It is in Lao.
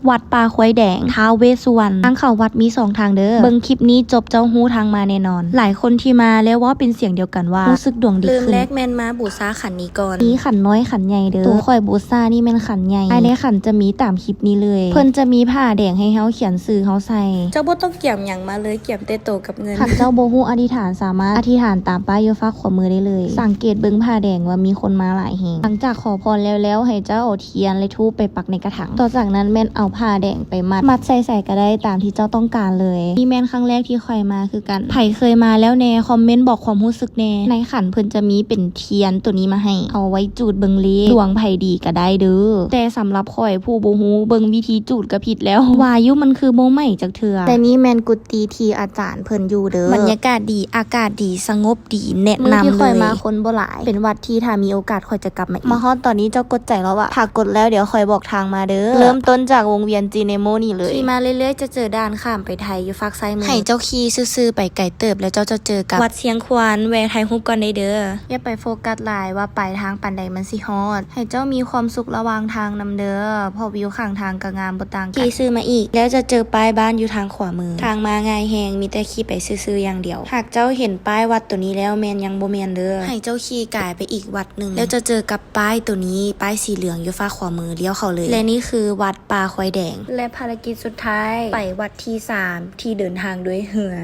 ວັດປ່າຄວາຍແດງ ທ້າວເວດສຸວັນ. ທາງເຂົ້າວັດມີສອງທາງເດີ. ເບິ່ງຄລິບນີ້ຈົບເຈົ້າຮູ້ທາງມາແນ່ນອນ. ຫຼາຍຄົນທີ່ມາແລ້ວເວົ້າເປັນສຽງດຽວກັນວ່າ ຮູ້ສຶກດວງດີຂຶ້ນ. ເລີ່ມແລກແມ່ນມາບູຊາຂັນນີ້ກ່ອນ. ມີຂັນນ້ອຍຂັນໃຫຍ່ເດີ. ໂຕຂ້ອຍບູຊານີ້ແມ່ນຂັນໃຫຍ່. ພາຍໃນຂັນຈະມີຕາມຄລິບນີ້ເລີຍ. ເພິ່ນຈະມີຜ້າແດງໃຫ້ເຮົາຂຽນຊື່ເຮົາໃສ່. ເຈົ້າບໍ່ຕ້ອງກຽມຫຍັງມາເລີຍ, ກຽມແຕ່ໂຕກັບເງິນ. ຫາກເຈົ້າບໍ່ຮູ້ອະທິຖານ, ສາມາດອະທິຖານຕາມປ້າຍຢູ່ຟາກຂວາມືໄດ້ເລີຍ. ສັງເກດເບິ່ງຜ້າແດງວ່າມີຄົນມາຫຼາຍແຮງ. ຫຼັງຈາກຂໍພອນແລ້ວໆ, ໃຫ້ເຈົ້າເອົາ ທຽນ ແລະ ທູບໄປປັກໃນກະຖັງ. ຕໍ່ຈາກນັ້ນແມ່ນເອົາຜ້າແດງໄປມັດ, ມັດໃສ່ໃສກະໄດ້ຕາມທີ່ເຈົ້າຕ້ອງການເລີຍ. ນີ້ແມ່ນຄັ້ງແລກທີ່ຂ້ອຍມາຄືກັນ. ໃຜເຄີຍມາແລ້ວແດ່? ຄອມເມັນບອກຄວາມຮູ້ສຶກແດ່. ໃນຂັນເພິ່ນຈະມີເປັນທຽນໂຕນີ້ມາໃຫ້, ເອົາໄວ້ຈູດເບິ່ງເລກ, ດວງໃຜດີກະໄດ້ເດີ. ແຕ່ສຳລັບຂ້ອຍຜູ້ບໍ່ຮູ້, ເບິ່ງວິທີຈູດກະຜິດແລ້ວ. ວ່າຢູ່ມັນຄືບໍ່ໄໝ້ຈັກເທື່ອ. ແຕ່ນີ້ແມ່ນກຸຕິທີ່ອາຈານເພິ່ນຢູ່ເດີ. ບັນຍາກາດດີ, ອາກາດດີ, ສະຫງົບ ດີ ແນະນຳເລີຍ. ມື້ທີ່ຂ້ອຍມາຄົນບໍ່ຫຼາຍ, ເປັນວັດທີ່ຖ້າມີໂອກາດຂ້ອຍຈະກັບມາອີກ. ມາຮອດຕອນນີ້ເຈົ້າກົດໃຈແລ້ວຫວາ? ຖ້າກົດແລ້ວດຽວຂ້ອຍບອກທາງມາເດີ. ເລີ່ມຕົ້ນຈາກວົງວຽນຈີເນໂມນີ້ເລີຍ. ຂີ່ມາເລື້ອຍໆ ຈະເຈີດ່ານຂ້າມໄປໄທຢູ່ຟາກຊ້າຍມື. ໃຫ້ເຈົ້າຂີ່ຊື່ໆໄປໄກເຕີບ ແລ້ວເຈົ້າຈະເຈີກັບວັດຊຽງຄວານ. ແວ່ຖ່າຍຮູບກ່ອນໄດ້ເດີ. ຢ່າໄປໂຟກັສຫຼາຍວ່າປາຍທາງປານໃດມັນຊິຮອດ. ໃຫ້ເຈົ້າມີຄວາມສຸກລະຫວ່າງທາງນຳເດີ, ເພາະວິວຂ້າງທາງກະງາມບໍ່ຕ່າງກັນ. ຂີ່ຊື່ມາອີກ ແລ້ວຈະເຈີປ້າຍບ້ານຢູ່ທາງຂວາມື. ທາງມາງ່າຍແຮງ, ມີແຕ່ຂີ່ໄປຊື່ໆຢ່າງດຽວ. ຫາກເຈົ້າເຫັນປ້າຍວັດໂຕນີ້ແລ້ວ, ແມ່ນຍັງບໍ່ແມ່ນເດີ. ໃຫ້ເຈົ້າຂີ່ກາຍໄປອີກວັດໜຶ່ງ, ແລ້ວຈະເຈີກັບປ້າຍໂຕນີ້, ປ້າຍສີເຫຼືອງຢູ່ຟາກຂວາມື, ລ້ຽວເຂົ້າເລີຍ. ແລະ ນີ້ຄືວັດປ່າຄວາຍແດງ. ແລະ ພາລະກິດສຸດທ້າຍ, ໄປວັດທີສາມ ທີ່ເດີນທາງດ້ວຍເຮືອ.